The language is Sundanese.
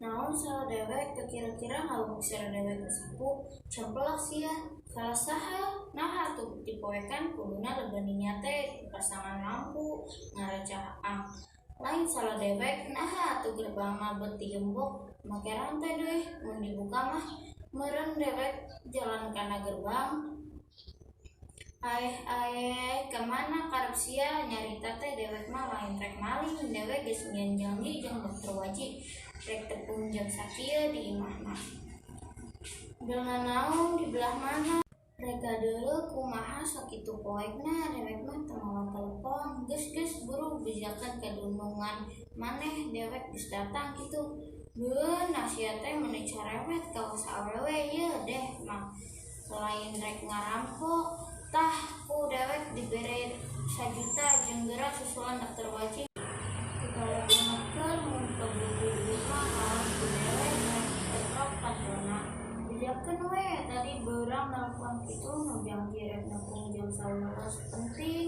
Naon salah dewek, teu kira-kira ngalubuk sirah dewek ku sapu? Cempelak sia. Salah saha? Naha atuh dipoekan, kuduna lebeninya teh dipasangan lampu ngaracaang. Lain salah dewek, naha atuh gerbangna bet digembok make rantai deui, mun dibuka mah meureun dewek jalan kana gerbang. Aeh aeh, ka mana karep sia? Nyarita teh dewek mah lain rek maling, dewek geus nyieun janji jeung Dokter Waji rek tepung jam sakieu di imahna. Belah nanaon, di belah mana? Rek gadeuleuh kumaha sakitu poekna, dewek mah teu mawa telepon. Geus geus, buru bejakeun ka dunungan maneh dewek geus datang kitu. Beunah sia teh meuni carewet kawas awewe yeuh deh mah lain rek ngarampok. Tah, ku dewek dibere 1 juta jeung geura susulan Dokter Waji. Diteleponekeun mun teu butuh duit mah kalah ku dewek rek bentrok pantona. Bejakeun we tadi beurang nelpon kitu nu janji rek nepung jam 11 penting.